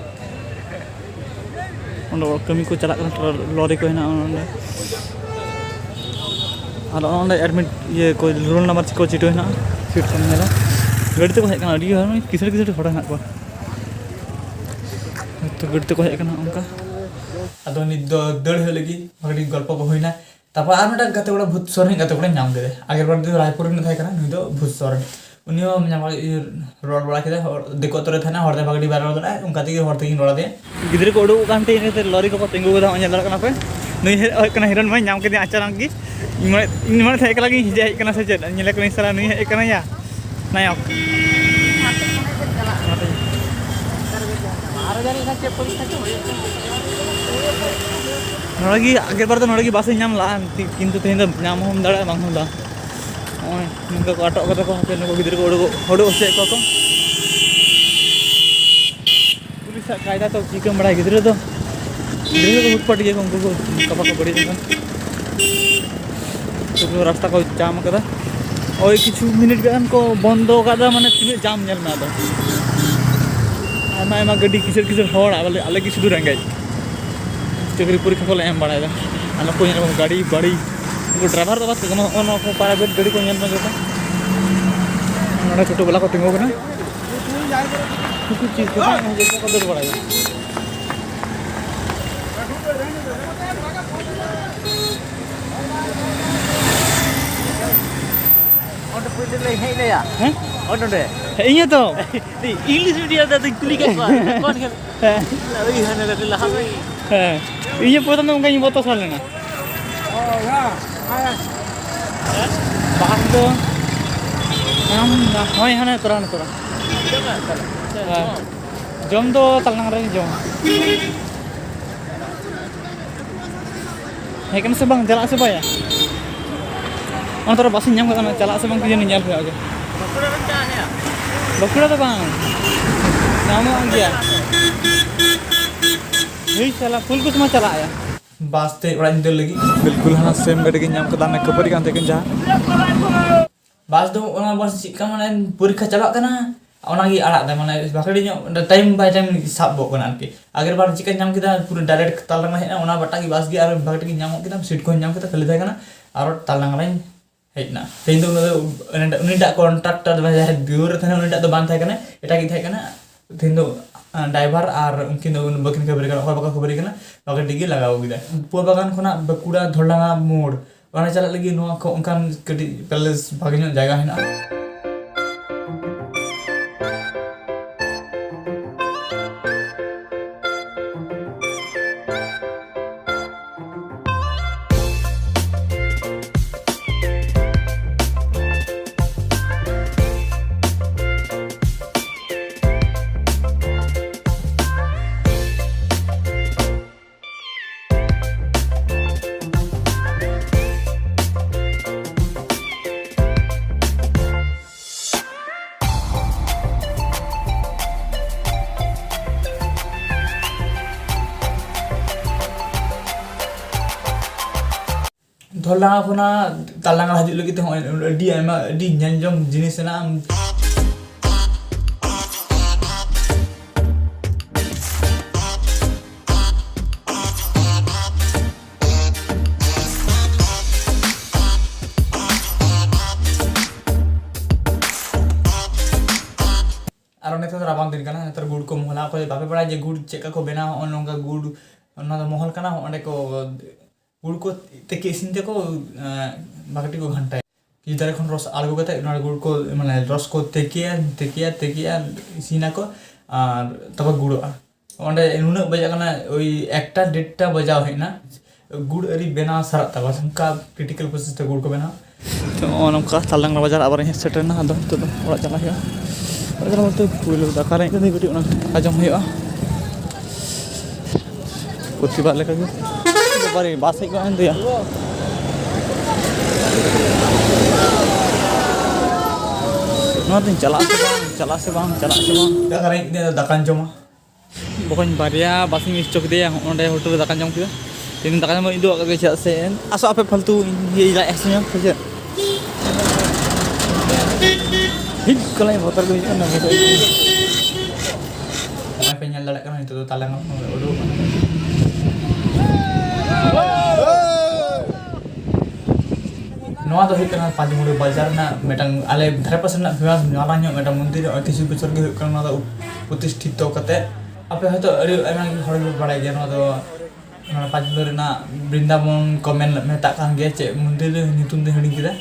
ᱚᱸᱰᱮ ᱠᱟᱹᱢᱤ ᱠᱚ ᱪᱟᱞᱟᱜ ᱠᱟᱱᱟ, ᱞᱚᱨᱤ ᱠᱚ ᱦᱮᱱᱟᱜᱼᱟ ᱚᱸᱰᱮ᱾ ᱟᱨ ᱚᱸᱰᱮ ᱮᱰᱢᱤᱴ ᱤᱭᱟᱹ ᱠᱚ, ᱨᱳᱞ ᱱᱟᱢᱵᱟᱨ ᱪᱮᱫ ᱠᱚ ᱪᱤᱴᱟᱹ ᱦᱮᱱᱟᱜᱼᱟ, ᱥᱤᱴ ᱠᱚ ᱧᱮᱞᱟ᱾ ᱜᱟᱹᱰᱤ ᱛᱮᱠᱚ ᱦᱮᱡ ᱠᱟᱱᱟ, ᱟᱹᱰᱤ ᱦᱚᱲ, ᱠᱤᱥᱟᱹᱬ ᱠᱤᱥᱟᱹᱬ ᱦᱚᱲ ᱦᱮᱱᱟᱜ ᱠᱚᱣᱟ᱾ ᱦᱳᱭᱛᱳ ᱜᱟᱹᱰᱤ ᱛᱮᱠᱚ ᱦᱮᱡ ᱠᱟᱱᱟ ᱚᱱᱠᱟ᱾ ᱟᱫᱚ ᱱᱤᱛ ᱫᱚ ᱫᱟᱹᱲ ᱦᱩᱭᱩᱜ ᱞᱟᱹᱜᱤᱫ, ᱠᱟᱹᱴᱤᱡ ᱜᱚᱞᱯᱚ ᱠᱚ ᱦᱩᱭᱱᱟ᱾ ᱛᱟᱨᱯᱚᱨ ᱟᱨ ᱢᱤᱫᱴᱟᱝ ᱜᱟᱛᱮ ᱠᱚᱲᱟ, ᱵᱷᱩᱛ ᱥᱚᱨᱮᱱ ᱜᱟᱛᱮ ᱠᱚᱲᱟᱧ ᱧᱟᱢ ᱠᱮᱫᱮᱭᱟ᱾ ᱟᱜᱮᱨ ᱵᱟᱨ ᱫᱚ ᱨᱟᱭᱯᱩᱨ ᱨᱮᱱ ᱛᱟᱦᱮᱸ ᱠᱟᱱᱟ, ᱱᱩᱭ ᱫᱚ ᱵᱷᱩᱛ ᱥᱚᱨᱮᱱ᱾ ᱩᱱᱤ ᱦᱚᱸ ᱧᱟᱢ, ᱨᱚᱲ ᱵᱟᱲᱟ ᱠᱮᱫᱟ, ᱦᱚᱲ, ᱫᱤᱠᱩ ᱟᱛᱳ ᱨᱮ ᱛᱟᱦᱮᱱᱟ, ᱦᱚᱲ ᱛᱮ ᱵᱷᱟᱜᱮ ᱴᱷᱤᱠ ᱵᱟᱭ ᱨᱚᱲ ᱫᱟᱲᱮᱭᱟᱜᱼᱟ, ᱚᱱᱠᱟ ᱛᱮᱜᱮ ᱦᱚᱲ ᱛᱮᱜᱮᱧ ᱨᱚᱲ ᱟᱫᱮᱭᱟ᱾ ᱜᱤᱫᱽᱨᱟᱹ ᱠᱚ ᱩᱰᱩᱠᱚᱜ ᱠᱟᱱ ᱛᱮ ᱤᱱᱟᱹ ᱠᱷᱟᱹᱛᱤᱨ ᱞᱚᱨᱤ ᱠᱚᱠᱚ ᱛᱤᱸᱜᱩ ᱠᱟᱫᱟ, ᱦᱚᱸᱜᱼᱚᱭ ᱧᱮᱞ ᱫᱟᱲᱮᱭᱟᱜ ᱠᱟᱱᱟ ᱯᱮ᱾ ᱱᱩᱭ ᱦᱮᱡ ᱦᱩᱭᱩᱜ ᱠᱟᱱᱟ, ᱦᱤᱨᱳᱱ ᱢᱟᱹᱭ ᱧᱟᱢ ᱠᱮᱫᱮᱭᱟ ᱟᱪᱟᱱᱚᱠ ᱜᱮ᱾ ᱤᱧ ᱢᱚᱱᱮ, ᱤᱧ ᱢᱚᱱᱮ ᱛᱟᱦᱮᱸ ᱠᱟᱱᱟ ᱜᱤᱧ ᱦᱮᱡ ᱠᱟᱱᱟ ᱥᱮ ᱪᱮᱫ, ᱧᱮᱞᱮ ᱠᱟᱹᱱᱟᱹᱧ ᱥᱟᱞᱟ ᱱᱩᱭ ᱦᱮᱡ ᱠᱟᱱᱟ ᱭᱟ, ᱱᱟᱭᱚᱠ᱾ ᱱᱚᱰᱮ ᱜᱮ ᱟᱜᱮᱨ ᱵᱟᱨ ᱫᱚ ᱱᱚᱰᱮ ᱜᱮ ᱵᱟᱥ ᱤᱧ ᱧᱟᱢ ᱞᱮᱫᱼᱟ, ᱠᱤᱱᱛᱩ ᱛᱮᱦᱮᱧ ᱫᱚ ᱧᱟᱢ ᱦᱚᱸᱢ ᱫᱟᱲᱮᱭᱟᱜᱼᱟ, ᱵᱟᱝ ᱦᱚᱸ ᱵᱟᱝ᱾ ᱱᱚᱜᱼᱚᱭ ᱱᱚᱝᱠᱟ ᱠᱚ ᱟᱴᱚᱜ ᱠᱟᱫᱟ ᱠᱚ, ᱦᱟᱯᱮ ᱱᱩᱠᱩ ᱜᱤᱫᱽᱨᱟᱹ ᱠᱚ ᱩᱰᱩᱠ, ᱩᱰᱩᱠ ᱦᱚᱪᱚᱭᱮᱫ ᱠᱚᱣᱟ ᱠᱚ᱾ ᱯᱩᱞᱤᱥᱟᱜ ᱠᱟᱭᱫᱟ ᱛᱚ ᱪᱤᱠᱟᱹᱢ ᱵᱟᱲᱟᱭᱟ, ᱜᱤᱫᱽᱨᱟᱹ ᱫᱚ, ᱜᱤᱫᱽᱨᱟᱹ ᱫᱚ ᱦᱩᱴᱯᱟᱴ ᱜᱮᱭᱟ ᱠᱚ, ᱩᱱᱠᱩ ᱠᱚ ᱠᱟᱯᱟ ᱠᱚ ᱵᱟᱹᱲᱤᱡ ᱞᱮᱱᱠᱷᱟᱱ᱾ ᱱᱤᱛᱚᱜ ᱫᱚ ᱨᱟᱥᱛᱟ ᱠᱚ ᱡᱟᱢ ᱠᱟᱫᱟ, ᱳᱭ ᱠᱤᱪᱷᱩ ᱢᱤᱱᱤᱴ ᱜᱟᱱ ᱠᱚ ᱵᱚᱱᱫᱚ ᱠᱟᱫᱟ, ᱢᱟᱱᱮ ᱛᱤᱱᱟᱹᱜ ᱡᱟᱢ ᱧᱮᱞ ᱢᱮ ᱟᱫᱚ᱾ ᱟᱭᱢᱟ ᱟᱭᱢᱟ ᱜᱟᱹᱰᱤ, ᱠᱤᱥᱟᱹᱲ ᱠᱤᱥᱟᱹᱲ ᱦᱚᱲ, ᱟᱞᱮ, ᱟᱞᱮ ᱜᱮ ᱥᱩᱫᱷᱩ ᱨᱮᱸᱜᱮᱡ᱾ ᱪᱟᱹᱠᱨᱤ ᱯᱚᱨᱤᱠᱠᱷᱟ ᱠᱚᱞᱮ ᱮᱢ ᱵᱟᱲᱟᱭᱮᱫᱟ᱾ ᱟᱨ ᱱᱩᱠᱩ ᱧᱮᱞ ᱠᱚᱢ, ᱜᱟᱹᱰᱤ ᱵᱟᱹᱲᱤ, ᱩᱱᱠᱩ ᱰᱨᱟᱭᱵᱷᱟᱨ ᱫᱚ ᱵᱟᱫ ᱠᱟᱠᱚ, ᱱᱚᱜᱼᱚ ᱱᱚᱣᱟ ᱠᱚ ᱯᱨᱟᱭᱵᱷᱮᱴ ᱜᱟᱹᱰᱤ ᱠᱚ ᱧᱮᱞ ᱢᱮ ᱡᱚᱛᱚ᱾ ᱱᱚᱰᱮ ᱴᱳᱴᱳ ᱵᱟᱞᱟ ᱠᱚ ᱛᱤᱸᱜᱩ ᱠᱟᱱᱟ, ᱩᱱᱠᱩ ᱪᱮᱫ ᱠᱚ ᱫᱟᱹᱲ ᱵᱟᱲᱟᱭᱟ᱾ ᱦᱮᱸ? ᱦᱮᱸ, ᱤᱧ ᱦᱚᱸᱛᱚ᱾ ᱤᱝᱞᱤᱥ ᱢᱤᱰᱤᱭᱟᱢ ᱛᱮ ᱟᱫᱚᱧ ᱠᱩᱞᱤ ᱠᱮᱫ ᱠᱚᱣᱟ, ᱚᱠᱚᱭ ᱴᱷᱮᱱ? ᱦᱮᱸ᱾ ᱳᱭ ᱦᱟᱱᱮ ᱠᱟᱹᱴᱤᱡ ᱞᱟᱦᱟ ᱨᱮ᱾ ᱦᱮᱸ, ᱤᱧ ᱦᱚᱸ ᱯᱨᱚᱛᱷᱚᱢ ᱫᱚ ᱚᱱᱠᱟᱧ ᱵᱚᱛᱚᱨ ᱥᱟᱲ ᱞᱮᱱᱟ᱾ ᱵᱟᱥ ᱫᱚ ᱟᱢ ᱦᱳᱭ ᱦᱟᱱᱮ ᱛᱚᱨᱟ, ᱦᱟᱱᱮ ᱛᱚᱨᱟ᱾ ᱦᱮᱸ᱾ ᱡᱚᱢ ᱫᱚ ᱛᱟᱞᱟᱝ ᱨᱮᱧ ᱡᱚᱢᱟ᱾ ᱦᱮᱡ ᱠᱟᱱᱟ ᱥᱮ ᱵᱟᱝ, ᱪᱟᱞᱟᱜ ᱥᱮ ᱵᱟᱭᱟ? ᱚᱱᱟ ᱛᱚᱨᱟ ᱵᱟᱥ ᱤᱧ ᱧᱟᱢ ᱠᱟᱫᱟ, ᱚᱱᱟ ᱪᱟᱞᱟᱜ ᱥᱮ ᱵᱟᱝ ᱠᱤ ᱡᱟᱹᱱᱤ ᱧᱮᱞ ᱦᱩᱭᱩᱜᱼᱟ ᱟᱜᱮ᱾ ᱵᱟᱸᱠᱩᱲᱟ ᱫᱚ ᱵᱟᱝ, ᱧᱟᱢᱚᱜ ᱜᱮᱭᱟ᱾ ᱦᱮᱭ ᱥᱟᱞᱟ, ᱯᱷᱩᱞᱠᱩᱥᱢᱟ ᱪᱟᱞᱟᱜ ᱟᱭᱟ᱾ ᱵᱟᱥ ᱛᱮ ᱚᱲᱟᱜ ᱤᱧ ᱫᱟᱹᱲ ᱞᱟᱹᱜᱤᱫ, ᱵᱤᱞᱠᱩᱞ ᱦᱟᱱᱟ ᱥᱮᱢ ᱜᱟᱹᱰᱤ ᱜᱤᱧ ᱧᱟᱢ ᱠᱟᱫᱟ, ᱚᱱᱟ ᱠᱷᱟᱹᱯᱟᱹᱨᱤ ᱠᱟᱱ ᱛᱟᱹᱠᱤᱱ ᱡᱟᱦᱟᱸ᱾ ᱵᱟᱥ ᱫᱚ ᱚᱱᱟ ᱵᱟᱥ ᱪᱮᱫ ᱠᱟ ᱢᱟᱱᱮ ᱯᱚᱨᱤᱠᱠᱷᱟ ᱪᱟᱞᱟᱜ ᱠᱟᱱᱟ, ᱚᱱᱟᱜᱮ ᱟᱲᱟᱜ ᱫᱟᱭ, ᱢᱟᱱᱮ ᱵᱷᱟᱜᱮ ᱧᱚᱜ time by time ᱥᱟᱵ ᱜᱚᱜ ᱠᱟᱱᱟ ᱟᱨᱠᱤ᱾ ᱟᱜᱮᱨ ᱵᱟᱨ ᱪᱮᱫ ᱠᱟᱧ ᱧᱟᱢ ᱠᱮᱫᱟ, ᱯᱩᱨᱟᱹ direct ᱛᱟᱞᱰᱟᱝᱜᱟ ᱦᱮᱡ ᱮᱱᱟ, ᱚᱱᱟ ᱵᱟᱴᱟ ᱜᱮ ᱵᱟᱥ ᱜᱮ ᱟᱨ ᱵᱷᱟᱜᱮ ᱴᱷᱤᱠ ᱤᱧ ᱧᱟᱢ ᱜᱚᱫ ᱠᱮᱫᱟ, seat ᱠᱚᱦᱚᱸᱧ ᱧᱟᱢ ᱠᱮᱫᱟ, ᱠᱷᱟᱹᱞᱤ ᱛᱟᱦᱮᱸ ᱠᱟᱱᱟ, ᱟᱨᱚ ᱛᱟᱞᱰᱟᱝᱜᱟ ᱨᱤᱧ ᱦᱮᱡ ᱮᱱᱟ᱾ ᱛᱮᱦᱮᱧ ᱫᱚ ᱩᱱᱟᱹᱜ ᱫᱚ, ᱩᱱᱤᱴᱟᱜ, ᱩᱱᱤᱴᱟᱜ contractor ᱫᱚ, ᱡᱟᱦᱟᱸᱭ ᱵᱤᱭᱩᱨᱳ ᱨᱮ ᱛᱟᱦᱮᱱᱟ, ᱩᱱᱤᱴᱟᱜ ᱫᱚ ᱵᱟᱝ ᱛᱟᱦᱮᱸ ᱠᱟᱱᱟ, ᱮᱴᱟᱜ ᱜᱮ ᱛᱟᱦᱮᱸ ᱠᱟᱱᱟ᱾ ᱛᱮᱦᱮᱧ ᱫᱚ, ᱟᱸ, driver ᱟᱨ ᱩᱱᱠᱤᱱ ᱫᱚ ᱵᱟᱹᱠᱤᱱ ᱠᱷᱟᱹᱯᱟᱹᱨᱤ ᱠᱟᱱᱟ, ᱚᱠᱚᱭ ᱵᱟᱠᱚ ᱠᱷᱟᱹᱯᱟᱹᱨᱤ ᱠᱟᱱᱟ, ᱵᱷᱟᱜᱮ ᱴᱷᱤᱠ ᱜᱮ ᱞᱟᱜᱟᱣ ᱠᱮᱫᱟ᱾ ᱯᱩᱣᱟᱹ ᱵᱟᱜᱟᱱ ᱠᱷᱚᱱᱟᱜ ᱵᱟᱸᱠᱩᱲᱟ ᱫᱷᱚᱞᱰᱟᱝᱜᱟ ᱢᱳᱲ, ᱚᱱᱟ ᱪᱟᱞᱟᱜ ᱞᱟᱹᱜᱤᱫ ᱱᱚᱣᱟ ᱠᱚ ᱚᱱᱠᱟᱱ ᱠᱟᱹᱴᱤᱡ place ᱵᱷᱟᱜᱮ ᱧᱚᱜ ᱡᱟᱭᱜᱟ ᱦᱮᱱᱟᱜᱼᱟ᱾ ᱫᱷᱚᱞᱰᱟᱝᱜᱟ ᱠᱷᱚᱱᱟᱜ ᱛᱟᱞᱰᱟᱝᱜᱟ ᱦᱤᱡᱩᱜ ᱞᱟᱹᱜᱤᱫ ᱛᱮ ᱦᱚᱸᱜᱼᱚᱭ ᱟᱹᱰᱤ ᱟᱭᱢᱟ, ᱟᱹᱰᱤ ᱧᱮᱞ ᱡᱚᱝ ᱡᱤᱱᱤᱥ ᱦᱮᱱᱟᱜᱼᱟ᱾ ᱟᱨᱚ ᱱᱮᱛᱟᱨ ᱫᱚ ᱨᱟᱵᱟᱝ ᱫᱤᱱ ᱠᱟᱱᱟ, ᱱᱮᱛᱟᱨ ᱜᱩᱲ ᱠᱚ ᱢᱚᱦᱚᱞᱟ᱾ ᱚᱠᱚᱭ ᱵᱟᱯᱮ ᱵᱟᱲᱟᱭᱟ ᱡᱮ ᱜᱩᱲ ᱪᱮᱫ ᱞᱮᱠᱟ ᱠᱚ ᱵᱮᱱᱟᱣᱟ, ᱦᱚᱸᱜᱼᱚ ᱱᱚᱝᱠᱟ ᱜᱩᱲ, ᱚᱱᱟ ᱫᱚ ᱢᱚᱦᱚᱞ ᱠᱟᱱᱟ, ᱚᱸᱰᱮ ᱠᱚ ᱜᱩᱲ ᱠᱚ ᱛᱮᱠᱮ ᱤᱥᱤᱱ ᱛᱮᱠᱚ, ᱮᱸ, ᱵᱷᱟᱜᱮ ᱴᱷᱤᱠ ᱠᱚ ᱜᱷᱟᱱᱴᱟᱭᱟ᱾ ᱠᱷᱤᱡᱩᱨ ᱫᱟᱨᱮ ᱠᱷᱚᱱ ᱨᱚᱥ ᱟᱬᱜᱚ ᱠᱟᱛᱮ ᱚᱱᱟ ᱜᱩᱲ ᱠᱚ, ᱢᱟᱱᱮ, ᱨᱚᱥ ᱠᱚ ᱛᱮᱠᱮᱭᱟ, ᱛᱮᱠᱮᱭᱟ, ᱛᱮᱠᱮᱭᱟ, ᱤᱥᱤᱱᱟᱠᱚ, ᱟᱨ ᱛᱟᱨᱯᱚᱨ ᱜᱩᱲᱚᱜᱼᱟ᱾ ᱚᱸᱰᱮ ᱱᱩᱱᱟᱹᱜ ᱵᱟᱡᱟᱜ ᱠᱟᱱᱟ, ᱳᱭ ᱮᱠᱴᱟ ᱰᱮᱴᱴᱟ ᱵᱟᱡᱟᱣ ᱦᱮᱡ ᱮᱱᱟ, ᱜᱩᱲ ᱟᱹᱣᱨᱤ ᱵᱮᱱᱟᱣ ᱥᱟᱨᱟᱜ ᱛᱟᱠᱚᱣᱟ᱾ ᱚᱱᱠᱟ ᱠᱨᱤᱴᱤᱠᱮᱞ ᱯᱨᱚᱥᱮᱥ ᱛᱮ ᱜᱩᱲ ᱠᱚ ᱵᱮᱱᱟᱣᱟ᱾ ᱛᱚ, ᱱᱚᱜᱼᱚ ᱱᱚᱝᱠᱟ ᱛᱟᱞᱰᱟᱝᱨᱟ ᱵᱟᱡᱟᱨ ᱟᱵᱟᱨ ᱦᱮᱡ ᱥᱮᱴᱮᱨ ᱮᱱᱟ᱾ ᱟᱫᱚ ᱱᱤᱛᱚᱜ ᱫᱚ ᱚᱲᱟᱜ ᱪᱟᱞᱟᱜ ᱦᱩᱭᱩᱜᱼᱟ᱾ ᱚᱲᱟᱜ ᱪᱟᱞᱟᱣ ᱵᱚᱞᱛᱮ ᱯᱩᱭᱞᱩ ᱫᱟᱠᱟ ᱨᱮᱸᱜᱮᱡ ᱠᱟᱹᱫᱤᱧ, ᱠᱟᱹᱴᱤᱡ ᱚᱱᱟ ᱠᱚ ᱡᱚᱢ ᱦᱩᱭᱩᱜᱼᱟ᱾ ᱯᱨᱚᱛᱤᱵᱟᱨ ᱞᱮᱠᱟᱜᱮ᱾ ᱵᱟᱵᱟᱨᱮ, ᱵᱟᱥ ᱦᱮᱡ ᱜᱚᱫ ᱮᱱ ᱫᱚᱭᱟ᱾ ᱱᱚᱣᱟ ᱛᱤᱧ ᱪᱟᱞᱟᱜ ᱥᱮ ᱵᱟᱝ, ᱪᱟᱞᱟᱜ ᱥᱮ ᱵᱟᱝ, ᱪᱟᱞᱟᱜ ᱥᱮ ᱵᱟᱝ? ᱫᱟᱠᱟ ᱨᱮᱸᱜᱮᱡ ᱠᱮᱫᱤᱧᱟ, ᱫᱟᱠᱟᱧ ᱡᱚᱢᱟ᱾ ᱵᱚᱠᱚᱧ ᱵᱟᱨᱭᱟ ᱵᱟᱥᱤᱧ ᱢᱤᱥ ᱦᱚᱪᱚ ᱠᱮᱫᱮᱭᱟ᱾ ᱚᱸᱰᱮ ᱦᱳᱴᱮᱞ ᱨᱮ ᱫᱟᱠᱟᱧ ᱡᱚᱢ ᱠᱮᱫᱟ᱾ ᱛᱮᱦᱮᱧ ᱫᱟᱠᱟ ᱡᱚᱢ ᱵᱟᱹᱧ ᱤᱫᱤ ᱟᱠᱟᱫ ᱜᱮᱭᱟ, ᱪᱮᱫᱟᱜ ᱥᱮ ᱟᱥᱚᱜ ᱟᱯᱮ ᱯᱷᱟᱞᱛᱩ ᱤᱧ ᱤᱭᱟᱹ ᱞᱟᱡ ᱦᱟᱹᱥᱩᱧᱟ ᱥᱮ ᱪᱮᱫ? ᱦᱤᱡᱩᱜ ᱠᱟᱱᱟᱧ, ᱵᱚᱛᱚᱨ ᱜᱮ ᱵᱩᱡᱷᱟᱹᱜ ᱠᱟᱱᱟ, ᱵᱚᱛᱚᱨ ᱜᱮ᱾ ᱱᱚᱜᱼᱚᱭ ᱯᱮ ᱧᱮᱞ ᱫᱟᱲᱮᱭᱟᱜ ᱠᱟᱱᱟ, ᱱᱤᱛᱚᱜ ᱫᱚ ᱛᱟᱞᱮ ᱢᱟᱜ ᱢᱚᱬᱮ ᱩᱰᱩᱠ ᱠᱟᱱᱟ᱾ ᱱᱚᱣᱟ ᱫᱚ ᱦᱩᱭᱩᱜ ᱠᱟᱱᱟ ᱯᱟᱸᱪᱢᱩᱲᱤ ᱵᱟᱡᱟᱨ ᱨᱮᱱᱟᱜ ᱢᱤᱫᱴᱟᱝ, ᱟᱞᱮ ᱫᱷᱟᱨᱮ ᱯᱟᱥᱮ ᱨᱮᱱᱟᱜ ᱯᱷᱮᱢᱟᱥ ᱢᱟᱨᱟᱝ ᱧᱚᱜ ᱢᱤᱫᱴᱟᱝ ᱢᱚᱱᱫᱤᱨ᱾ ᱱᱚᱜᱼᱚᱭ ᱠᱤᱪᱷᱩ ᱵᱚᱪᱷᱚᱨ ᱜᱮ ᱦᱩᱭᱩᱜ ᱠᱟᱱᱟ ᱱᱚᱣᱟ ᱫᱚ ᱯᱨᱚᱛᱤᱥᱴᱷᱤᱛᱚ ᱠᱟᱛᱮ᱾ ᱟᱯᱮ ᱦᱚᱭᱛᱳ ᱟᱹᱰᱤ ᱟᱭᱢᱟ ᱜᱮ ᱦᱚᱲ ᱜᱮ ᱵᱟᱲᱟᱭ ᱜᱮᱭᱟ ᱱᱚᱣᱟ ᱫᱚ, ᱱᱚᱣᱟ ᱯᱟᱸᱪᱢᱩᱲᱤ ᱨᱮᱱᱟᱜ ᱵᱨᱤᱱᱫᱟᱵᱚᱱ ᱠᱚ ᱢᱮᱱ, ᱢᱮᱛᱟᱜ ᱠᱟᱱ ᱜᱮᱭᱟ᱾ ᱪᱮᱫ ᱢᱚᱱᱫᱤᱨ ᱧᱩᱛᱩᱢ ᱫᱚ ᱦᱤᱲᱤᱧ ᱠᱮᱫᱟ᱾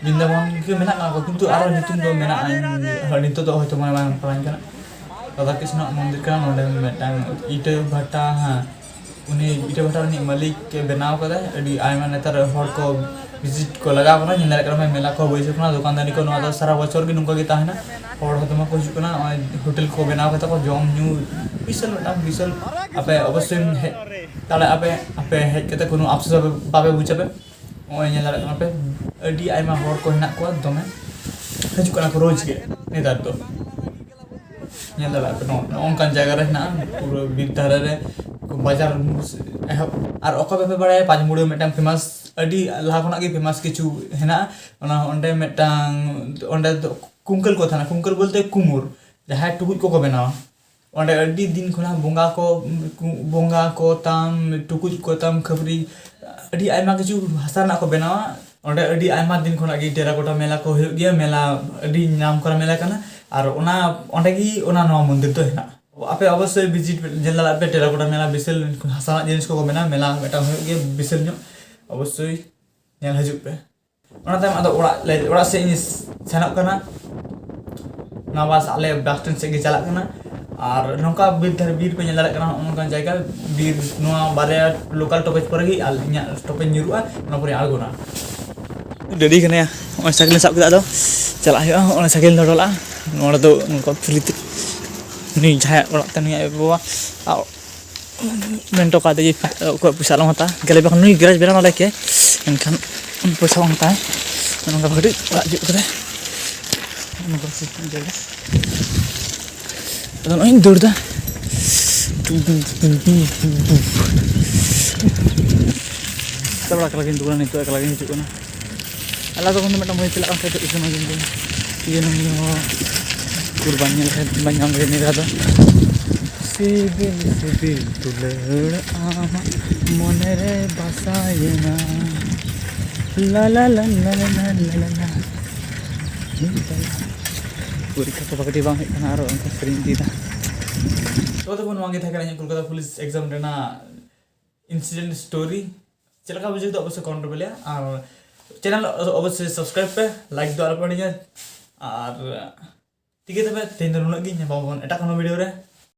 ᱵᱨᱤᱱᱫᱟᱵᱚᱱ ᱜᱮ ᱢᱮᱱᱟᱜ ᱠᱚᱣᱟ, ᱠᱤᱱᱛᱩ ᱟᱨᱚ ᱧᱩᱛᱩᱢ ᱫᱚ ᱢᱮᱱᱟᱜᱼᱟ, ᱤᱧ ᱦᱚᱸ ᱱᱤᱛᱚᱜ ᱫᱚ ᱦᱚᱭᱛᱳ ᱢᱚᱱᱮ ᱵᱟᱝ ᱯᱟᱲᱟᱧ ᱠᱟᱱᱟ᱾ ᱨᱟᱫᱷᱟ ᱠᱨᱤᱥᱱᱚᱣᱟᱜ ᱢᱚᱱᱫᱤᱨ ᱠᱟᱱᱟ᱾ ᱱᱚᱸᱰᱮ ᱢᱤᱫᱴᱟᱝ ᱤᱴᱟᱹ ᱵᱷᱟᱴᱟ, ᱦᱮᱸ, ᱩᱱᱤ ᱤᱴᱟᱹ ᱵᱷᱟᱴᱟ ᱨᱤᱱᱤᱡ ᱢᱟᱹᱞᱤᱠ ᱮ ᱵᱮᱱᱟᱣ ᱠᱟᱫᱟᱭ᱾ ᱟᱹᱰᱤ ᱟᱭᱢᱟ ᱱᱮᱛᱟᱨ ᱦᱚᱲ ᱠᱚ ᱵᱷᱤᱡᱤᱴ ᱠᱚ ᱞᱟᱜᱟᱣ ᱠᱟᱱᱟ, ᱧᱮᱞ ᱫᱟᱲᱮᱭᱟᱜ ᱠᱟᱱᱟ ᱯᱮ, ᱢᱮᱞᱟ ᱠᱚ ᱵᱟᱹᱭᱥᱟᱹᱣ ᱠᱟᱱᱟ, ᱫᱚᱠᱟᱱ ᱫᱟᱹᱱᱤ ᱠᱚ᱾ ᱱᱚᱣᱟ ᱫᱚ ᱥᱟᱨᱟ ᱵᱚᱪᱷᱚᱨ ᱜᱮ ᱱᱚᱝᱠᱟ ᱜᱮ ᱛᱟᱦᱮᱱᱟ, ᱦᱚᱲ ᱦᱚᱸ ᱫᱚᱢᱮ ᱠᱚ ᱦᱤᱡᱩᱜ ᱠᱟᱱᱟ᱾ ᱱᱚᱜᱼᱚᱭ ᱦᱳᱴᱮᱞ ᱠᱚ ᱵᱮᱱᱟᱣ ᱠᱟᱫᱟ ᱠᱚ, ᱡᱚᱢ ᱧᱩ ᱵᱤᱥᱟᱞ ᱢᱤᱫᱴᱟᱝ ᱵᱤᱥᱟᱞ᱾ ᱟᱯᱮ ᱚᱵᱚᱥᱥᱳᱭ ᱦᱮᱡ ᱫᱟᱲᱮᱭᱟᱜᱼᱟ ᱯᱮ, ᱟᱯᱮ ᱦᱮᱡ ᱠᱟᱛᱮ ᱠᱳᱱᱳ ᱟᱯᱥᱳᱥ ᱵᱟᱯᱮ, ᱵᱟᱯᱮ ᱵᱩᱡᱟ ᱯᱮ᱾ ᱱᱚᱜᱼᱚᱭ ᱧᱮᱞ ᱫᱟᱲᱮᱭᱟᱜ ᱠᱟᱱᱟ ᱯᱮ, ᱟᱹᱰᱤ ᱟᱭᱢᱟ ᱦᱚᱲ ᱠᱚ ᱦᱮᱱᱟᱜ ᱠᱚᱣᱟ, ᱫᱚᱢᱮ ᱦᱤᱡᱩᱜ ᱠᱟᱱᱟ ᱠᱚ ᱨᱳᱡᱽ ᱜᱮ ᱱᱮᱛᱟᱨ ᱫᱚ᱾ ᱧᱮᱞ ᱫᱟᱲᱮᱭᱟᱜ ᱠᱟᱱᱟ ᱱᱚᱜᱼᱚ ᱱᱚᱝᱠᱟᱱ ᱡᱟᱭᱜᱟ ᱨᱮ ᱦᱮᱱᱟᱜᱼᱟ, ᱯᱩᱨᱟᱹ ᱵᱤᱨ ᱫᱷᱟᱨᱮ ᱨᱮ ᱵᱟᱡᱟᱨ ᱮᱦᱚᱵ᱾ ᱟᱨ ᱚᱠᱚᱭ ᱵᱟᱯᱮ ᱵᱟᱲᱟᱭᱟ, ᱯᱟᱸᱪᱢᱩᱲᱤ ᱢᱤᱫᱴᱟᱝ ᱯᱷᱮᱢᱟᱥ, ᱟᱹᱰᱤ ᱞᱟᱦᱟ ᱠᱷᱚᱱᱟᱜ ᱜᱮ ᱯᱷᱮᱢᱟᱥ ᱠᱤᱪᱷᱩ ᱦᱮᱱᱟᱜᱼᱟ᱾ ᱚᱱᱟ ᱚᱸᱰᱮ ᱢᱤᱫᱴᱟᱝ, ᱚᱸᱰᱮ ᱫᱚ ᱠᱩᱝᱠᱟᱹᱞ ᱠᱚ ᱛᱟᱦᱮᱱᱟ, ᱠᱩᱝᱠᱟᱹᱞ ᱵᱚᱞᱛᱮ ᱠᱩᱢᱩᱨ, ᱡᱟᱦᱟᱸᱭ ᱴᱩᱠᱩᱡ ᱠᱚᱠᱚ ᱵᱮᱱᱟᱣᱟ᱾ ᱚᱸᱰᱮ ᱟᱹᱰᱤ ᱫᱤᱱ ᱠᱷᱚᱱᱟᱜ ᱵᱚᱸᱜᱟ ᱠᱚ, ᱵᱚᱸᱜᱟ ᱠᱚ ᱛᱟᱢ, ᱴᱩᱠᱩᱡ ᱠᱚ ᱛᱟᱢ, ᱠᱷᱟᱹᱯᱨᱤ, ᱟᱹᱰᱤ ᱟᱭᱢᱟ ᱠᱤᱪᱷᱩ ᱦᱟᱥᱟ ᱨᱮᱱᱟᱜ ᱠᱚ ᱵᱮᱱᱟᱣᱟ᱾ ᱚᱸᱰᱮ ᱟᱹᱰᱤ ᱟᱭᱢᱟ ᱫᱤᱱ ᱠᱷᱚᱱᱟᱜ ᱜᱮ ᱴᱮᱨᱟᱠᱳᱴᱟ ᱢᱮᱞᱟ ᱠᱚ ᱦᱩᱭᱩᱜ ᱜᱮᱭᱟ᱾ ᱢᱮᱞᱟ ᱟᱹᱰᱤ ᱧᱟᱢ ᱠᱚᱨᱟ ᱢᱮᱞᱟ ᱠᱟᱱᱟ᱾ ᱟᱨ ᱚᱱᱟ, ᱚᱸᱰᱮ ᱜᱮ ᱚᱱᱟ ᱱᱚᱣᱟ ᱢᱚᱱᱫᱤᱨ ᱫᱚ ᱦᱮᱱᱟᱜᱼᱟ᱾ ᱟᱯᱮ ᱚᱵᱚᱥᱥᱳᱭ ᱵᱷᱤᱡᱤᱴ ᱧᱮᱞ ᱫᱟᱲᱮᱭᱟᱜ ᱯᱮ, ᱴᱮᱨᱟᱠᱳᱴᱟ ᱢᱮᱞᱟ, ᱵᱤᱥᱟᱞ ᱦᱟᱥᱟ ᱨᱮᱱᱟᱜ ᱡᱤᱱᱤᱥ ᱠᱚᱠᱚ ᱵᱮᱱᱟᱣᱟ᱾ ᱢᱮᱞᱟ ᱢᱤᱫᱴᱟᱝ ᱦᱩᱭᱩᱜ ᱜᱮᱭᱟ ᱵᱤᱥᱟᱞ ᱧᱚᱜ, ᱚᱵᱚᱥᱥᱳᱭ ᱧᱮᱞ ᱦᱤᱡᱩᱜ ᱯᱮ᱾ ᱚᱱᱟ ᱛᱟᱭᱚᱢ ᱟᱫᱚ ᱚᱲᱟᱜ ᱞᱮ, ᱚᱲᱟᱜ ᱥᱮᱫ ᱤᱧ ᱥᱮᱱᱚᱜ ᱠᱟᱱᱟ᱾ ᱱᱚᱣᱟ ᱵᱟᱥ ᱟᱞᱮ ᱵᱟᱥ ᱥᱴᱮᱱᱰ ᱥᱮᱫ ᱜᱮ ᱪᱟᱞᱟᱜ ᱠᱟᱱᱟ᱾ ᱟᱨ ᱱᱚᱝᱠᱟ ᱵᱤᱨ ᱫᱷᱟᱨᱮ, ᱵᱤᱨ ᱯᱮ ᱧᱮᱞ ᱫᱟᱲᱮᱭᱟᱜ ᱠᱟᱱᱟ, ᱱᱚᱜᱼᱚ ᱱᱚᱝᱠᱟᱱ ᱡᱟᱭᱜᱟ ᱵᱤᱨ᱾ ᱱᱚᱣᱟ ᱵᱟᱨᱭᱟ ᱞᱳᱠᱟᱞ ᱴᱚᱯᱮᱡᱽ ᱯᱚᱨᱮ ᱜᱮ ᱟᱨ ᱤᱧᱟᱹᱜ ᱴᱚᱯᱮᱡᱽ ᱧᱩᱨᱩᱜᱼᱟ, ᱚᱱᱟ ᱯᱚᱨᱮ ᱟᱬᱜᱚᱱᱟ᱾ ᱰᱮᱨᱤ ᱠᱟᱱᱟ, ᱱᱚᱜᱼᱚᱭ ᱥᱟᱭᱠᱮᱞ ᱥᱟᱵ ᱠᱮᱫᱟ, ᱟᱫᱚ ᱪᱟᱞᱟᱜ ᱦᱩᱭᱩᱜᱼᱟ᱾ ᱱᱚᱜᱼᱚᱭ ᱥᱟᱭᱠᱮᱞ ᱫᱚᱦᱚ ᱞᱟᱜᱼᱟ᱾ ᱱᱚᱰᱮ ᱫᱚ ᱱᱚᱝᱠᱟ ᱯᱷᱨᱤ ᱛᱮ ᱩᱱᱤ ᱡᱟᱦᱟᱸᱭᱟᱜ ᱚᱲᱟᱜ ᱛᱮ ᱩᱱᱤ ᱟᱡ ᱵᱟᱵᱟ ᱢᱮᱱ ᱦᱚᱴᱚ ᱠᱟᱫᱮ ᱡᱮ ᱚᱠᱚᱭ ᱯᱚᱭᱥᱟ ᱟᱞᱚᱢ ᱦᱟᱛᱟᱣᱟ, ᱜᱮᱞᱮ ᱵᱟᱠᱷᱟᱱ ᱱᱩᱭ ᱜᱮᱨᱮᱡᱽ ᱵᱮᱱᱟᱣ ᱟᱞᱮ ᱠᱮ, ᱮᱱᱠᱷᱟᱱ ᱯᱚᱭᱥᱟ ᱵᱟᱝ ᱦᱟᱛᱟᱣᱟᱭ᱾ ᱱᱚᱝᱠᱟ ᱠᱟᱹᱴᱤᱡ ᱚᱲᱟᱜ ᱡᱩᱛ ᱠᱟᱫᱟᱭ᱾ ᱱᱚᱝᱠᱟ ᱥᱤᱥᱴᱮᱢ ᱡᱟᱭᱜᱟ᱾ ᱟᱫᱚ ᱱᱚᱜᱼᱚᱭ ᱤᱧ ᱫᱟᱹᱲ ᱫᱟ᱾ ᱮᱠᱞᱟ ᱵᱟᱲᱟ ᱮᱠᱞᱟ ᱜᱤᱧ ᱫᱩᱲᱩᱵᱼᱟ, ᱱᱤᱛᱚᱜ ᱮᱠᱞᱟ ᱜᱤᱧ ᱦᱤᱡᱩᱜ ᱠᱟᱱᱟ᱾ ᱟᱞᱮ ᱫᱚ ᱠᱷᱚᱱ ᱫᱚ ᱢᱤᱫᱴᱟᱝ ᱵᱷᱟᱹᱭ ᱪᱟᱞᱟᱜ ᱠᱟᱱ ᱛᱟᱦᱮᱸᱫ, ᱤᱥᱤᱱ ᱢᱟ ᱡᱚᱢ ᱡᱚᱢ᱾ ᱤᱭᱟᱹ ᱱᱚᱜᱼᱚᱭ ᱱᱚᱣᱟ ᱠᱩᱨᱵᱟᱱ ᱧᱮᱞ ᱠᱷᱟᱱ ᱵᱟᱹᱧ ᱧᱟᱢ ᱞᱮᱫᱟ ᱱᱤᱭᱟᱹ ᱫᱷᱟᱣ ᱫᱚ᱾ ᱥᱤᱵᱤᱞ ᱥᱤᱵᱤᱞ ᱫᱩᱞᱟᱹᱲ ᱟᱢᱟᱜ ᱢᱚᱱᱮ ᱨᱮ ᱵᱟᱥᱟᱭᱮᱱᱟ᱾ ᱞᱟ ᱞᱟ ᱞᱟ ᱞᱟ ᱞᱟ ᱞᱟ ᱞᱟ ᱞᱟ᱾ ᱯᱚᱨᱤᱠᱠᱷᱟ ᱠᱚ ᱵᱷᱟᱜᱮ ᱴᱷᱤᱠ ᱵᱟᱝ ᱦᱩᱭᱩᱜ ᱠᱟᱱᱟ, ᱟᱨᱚ ᱚᱱᱠᱟ ᱥᱮᱨᱮᱧ ᱤᱫᱤᱭᱮᱫᱟ᱾ ᱛᱚ ᱛᱚᱵᱮ ᱱᱚᱣᱟ ᱜᱮ ᱛᱟᱦᱮᱸ ᱠᱟᱱᱟ ᱤᱧᱟᱹᱜ ᱠᱳᱞᱠᱟᱛᱟ ᱯᱩᱞᱤᱥ ᱮᱠᱡᱟᱢ ᱨᱮᱱᱟᱜ ᱤᱱᱥᱤᱰᱮᱱᱴ ᱥᱴᱳᱨᱤ᱾ ᱪᱮᱫ ᱞᱮᱠᱟ ᱵᱩᱡᱷᱟᱹᱣ ᱫᱚ ᱚᱵᱚᱥᱥᱳᱭ ᱠᱚᱢᱮᱱᱴ ᱨᱮ ᱞᱟᱹᱭᱟ, ᱟᱨ ᱪᱮᱱᱮᱞ ᱚᱵᱚᱥᱥᱳᱭ ᱥᱟᱵᱥᱠᱨᱟᱭᱤᱵ ᱯᱮ, ᱞᱟᱭᱤᱠ ᱫᱚ ᱟᱞᱚ ᱯᱮ ᱦᱤᱲᱤᱧᱟ᱾ ᱟᱨ ᱴᱷᱤᱠ ᱜᱮᱭᱟ, ᱛᱚᱵᱮ ᱛᱮᱦᱮᱧ ᱫᱚ ᱱᱩᱱᱟᱹᱜ ᱜᱮ, ᱧᱟᱯᱟᱢ ᱟᱵᱚᱱ ᱮᱴᱟᱜ ᱠᱳᱱᱳ ᱵᱷᱤᱰᱤᱭᱳ ᱨᱮ᱾